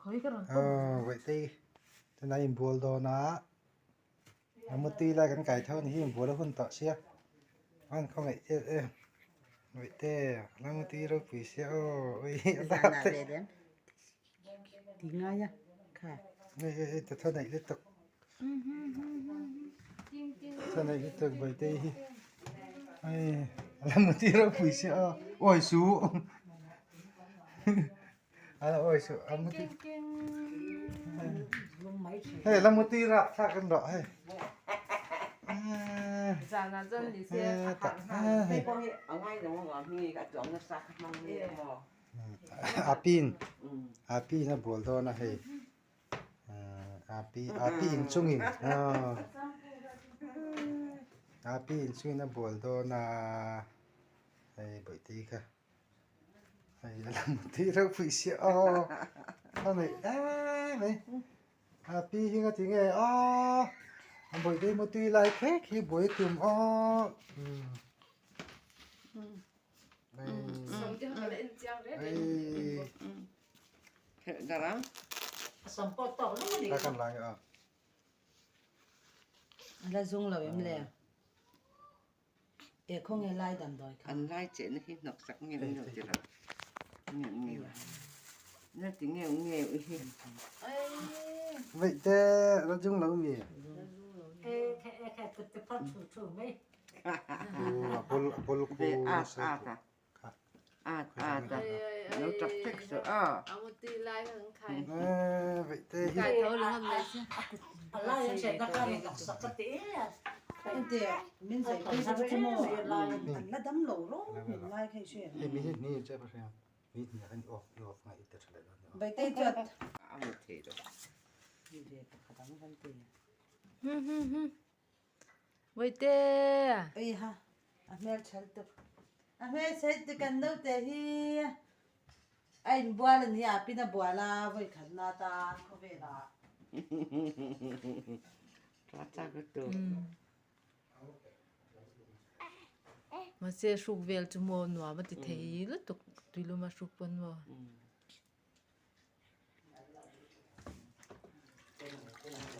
Aw Bawihtei tunah inbual dawn a a mutui lai kan kai tho a ni hi inbual a hun tawh sia an khawngaih em em Bawihte a la mutui ropui sia aw ui a la te hei hei hei ta neih lutuk ta neih lutuk Bawihtei hi hei a la mutui ropui sia aw awi suh. Hei la muti rap thlak an rawh hei. Apin apin a bual dawn a hei api api inchungin api inchungin a bual dawn a hei bawihte kha. Hei a lang tih reuh pui sia aw a neih em mai a pi hi nga ti nge aw a bawihte hi mutui lai phek hi buai tum aw hei kan lai a la zung lo em le. E khawnge lai damdawi kha. An lai chehna hi hnawk sak ngeuh ngeuh ti lo. Ngeuh ngeuh. Na ti ngeuh ngeuh hi. Veih te la zung lo mi. A bul a bul khu nasa a. At at a. Lo tap tek su a. Veih te hi. Hei mi hi ni che pa hria. Mi ni kan off off ngai te thale lo. A mu thei lo. Bawihte. Ui ha a hmel chhel tuk a hmel chhel tuk kan naute hi a inbual a ni a pin a bual a vawi khat na tan khawvel ah. Mahse hruk vel chu maw nuam a ti thei lutuk tuiluma hruk pawn maw.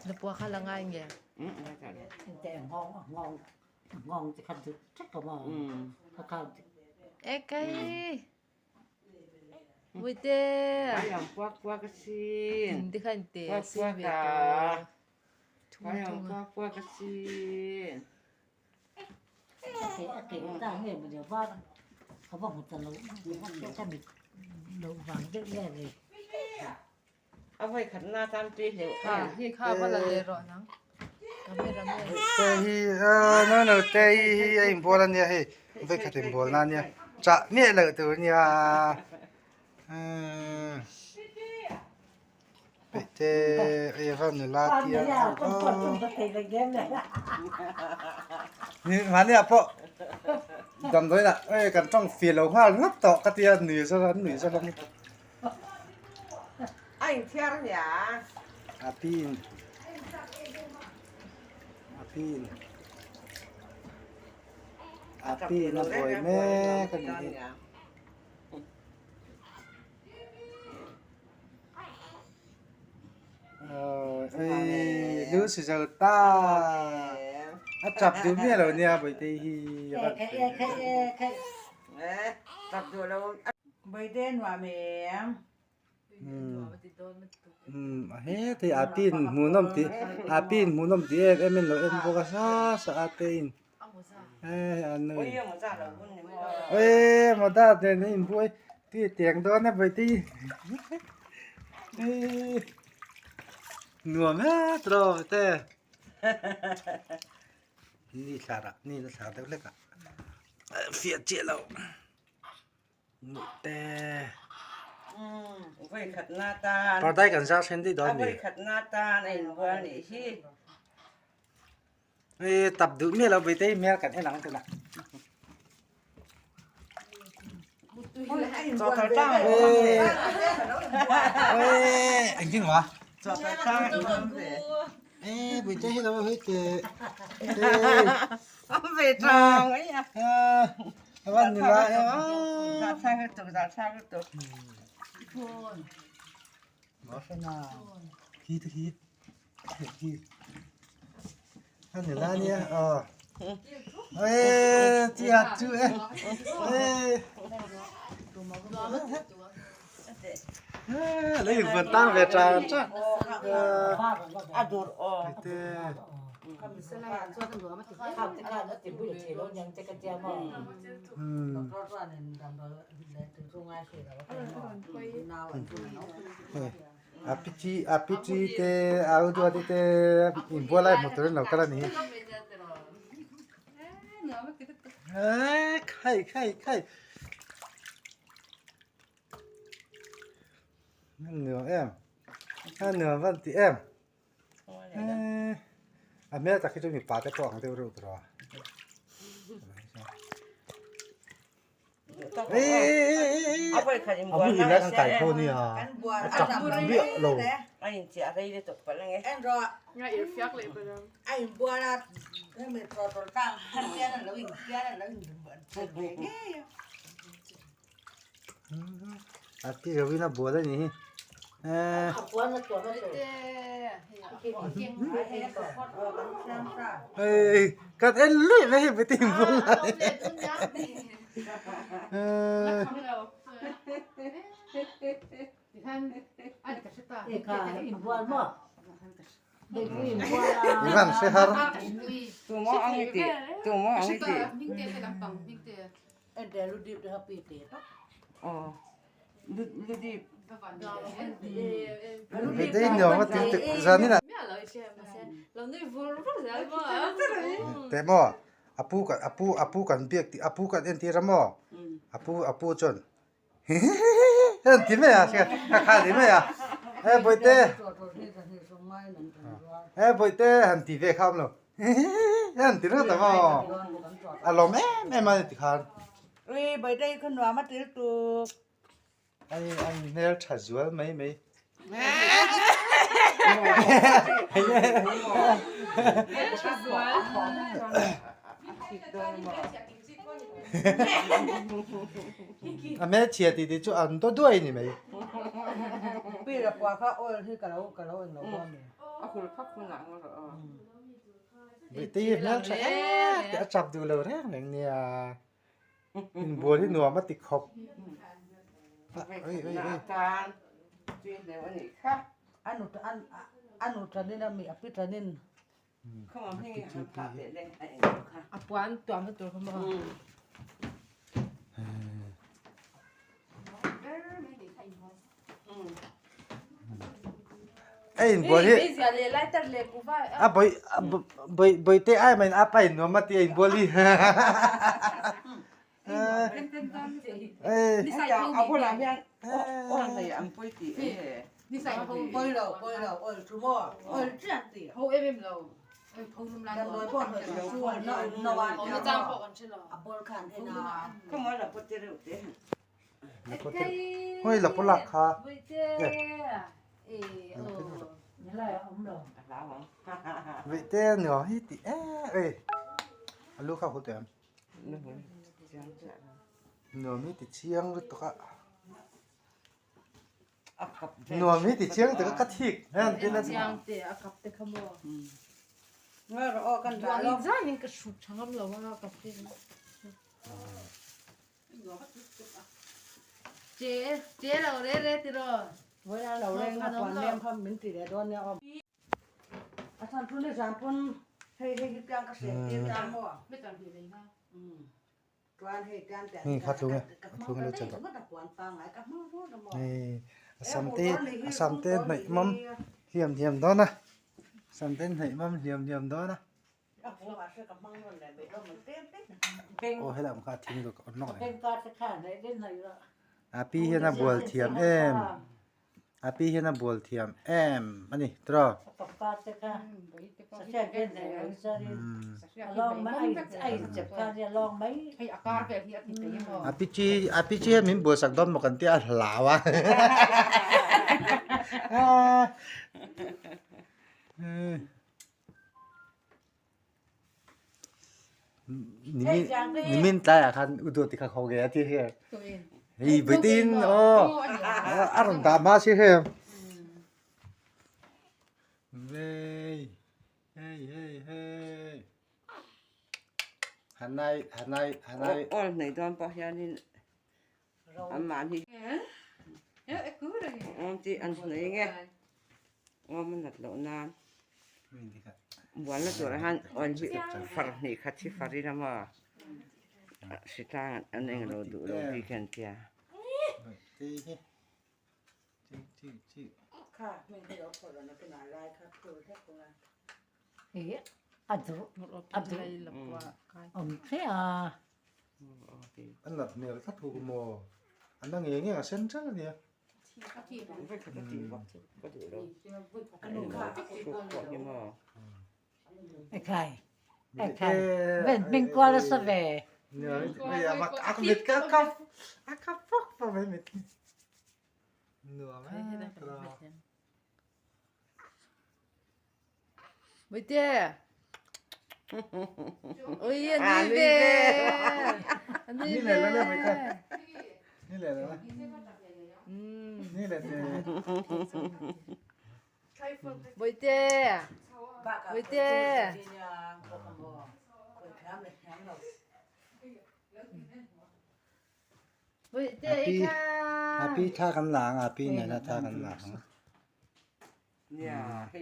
Na pua kha la ngai nge? E kai. Muite. Ti khan te sin ve to. Thung thung. Kha va la leh rawh nang. Camera man. Te hi no no te hi a inbual ania hei vawikhat inbual na ania chah miah loh tur ania Peihte ei ava nula tia mahni ah pawh damdawi lah ei kan tawng fir lo nghal ngawt tawh ka tia nui zawk an nui zawk a a pin a pin a pin a buai mek a nih hi. Lu si zo ta a chap duh miah lo nia Bawihtei hi Bawihtei nuam em he te a pin hmuhnawm tih a pin hmuhnawm tih em em in lo en bawk a sa sa a te in hei a nui ê mawda nen a inbuai ti tiang dawn a Bawihtei nuam e tiraw te ni thla rah ni la thla deuh hlek a fiah chiah loh te pardai kan zar then daih dawn a ni Hei tap duh miah lo Bawihtei hmel kan en ang tunah. Engtin maw? Ê Bawihtei hi lo hei teh. A van nula em a. Khi te khi. Khi. Ani la nia. Ờ. Ê, chị hạt chú ê. Ê. Lấy vườn tang về trà chắc. A dur aw. Te. A pichi a pichi te a u duati te inbual lai hmuh turin lo kal a ni hi. Khai khai khai. A nuam em a nuam van ti em. A hmel tak hi chu mipa te pawh ang deuh reuh tawh a. A hmun lai kan kai kho nia a chak miah lo. A ti lo in a bual a ni hi. Hei kan en luih mai hi beti bual lai. I van hre har. Vete nuam a ti tuk zan in ah. Teh maw a pu kan a pu a pu kan biak tih a pu kan entir a maw a pu a pu chuan hihihihi an ti mai a kha kha ti mai a e bawihte e bawihte han ti ve kha awm lo hihihihi an ti ringawt a maw a lawm em em a ni tikhan. Ui bawihte hi khaw nuam a til tuk. Ai an hmel tha zual mai mai. A hmel chhia tih tih chu an daw duai ni mai. Pira pua kha oil hi ka lo ka lo eng lo bawk a mi. Bawihte hi hmel tha em tih a chap duh lo reng reng nia. Inbual hi nuam a ti khawp. A puan tuamna tur kha maw? A inbual hi a bawih bawih bawihte ai mai in a pa in nuam a ti a inbual hi Hoi la pawh lak kha Veihte nuam hi tih em ei a lu kha a hul teh ang nuam hi ti chiang lutuk a nuam hi ti chiang lutuk a ka thik hian tin a Hei kha thlung e a thlung alo chelh tawh hei a sam te a sam te hnaih mam hliam hliam dawn a sam te hnaih mam hliam hliam dawn a. Aw helai awm kha a thing deuh ka awrh nawk reng. A pi hian a bual thiam em a pi hian a bual thiam em a ni tiraw. A pi chi a pi chi hian min bual sak dawn maw kan tia a hlau a. Nimin tlaiah khan u dawt ti kha kho ge a ti hi. Hei baitin aw a rawn dah hma si hi. Vei hei hei hei Hanai hanai hanai Awl hnaih dawn pawh hianin anmahni awm tih an hnaih nge awm a nat loh nan bualna turah hian awl hi far hnih khat hi far ila maw hritlang an englo duh lo bik an tia. A nat hmel tlat hu maw a na ngei ngei a sen ṭeuh a nia. Bawihte! Ui a nui ve! A nui ve! Bawihte! Bawihte! Bawihte i kha! Api tha kan la ang, api nena tha kan la ang.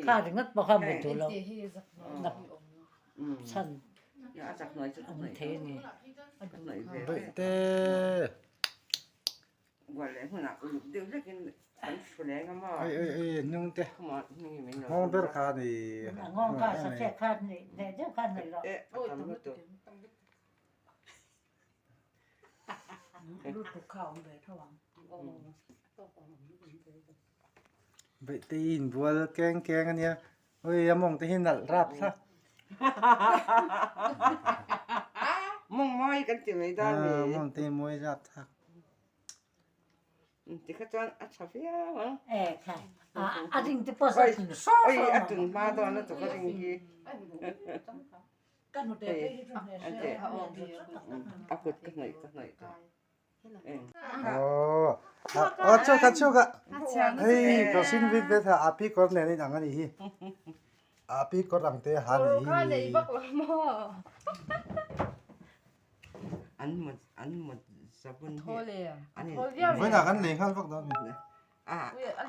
Kha ringawt pawh kha hmu duh lo nak chhan awm thei a ni. Bawihte! Oi oi oi hnung te nghawng ber kha ni. A nghawng kha satliah kha nei deuh kha nei rawh. Bawihte i inbual keng keng a nia ui a mawng te hi nalh rap thlak. Mawng mawi kan ti mai dawn mi. Mawng te hi mawi rap thlak. Ti kha chuan a tha viau ang. E khai a ring te pawh sa tun sawr sawr. Oi a tun hma dawn a tuk a ring hi. A kut ka hnawih ka hnawih tawh. Aw aw chhuak a chhuak a hei ka sin vit vet a api kawr nen in ang a nih hi api kawr ang te ha nih hi an mut an mut sabun hi an in vawiinah kan lei nghal vak dawn a ni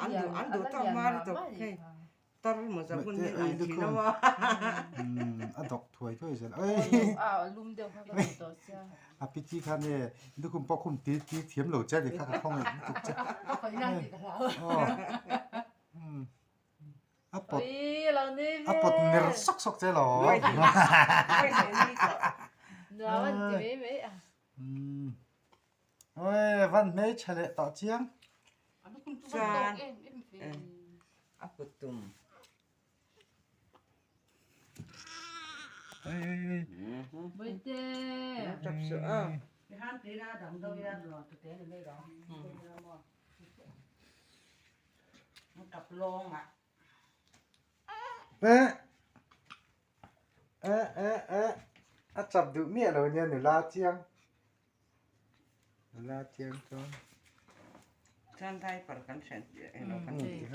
an duh an duh tawk hma lutuk hei Tar mawza hun hi an thi lo a. A dawk thuai thuai zel. Oi. A lum deuh kha ka duh tawh sia. A piti kha ne lukhum pawh khum ti ti thiam lo che ni kha ka khawngaih lutuk che. Ka khawih nan tih ka hlau. A pawt. Oi lo nui ve. A pawt ner sawk sawk che lo. Nuam an ti mai mai a. Oi van hmeichhe leh tawh chiang. Chuan a kut tum. Bawihte. Tap suh a. Eh eh eh eh a chap duh miah lo nia nula chiang. Nula chiang chuan. Chuan diaper kan hren englo kan ti.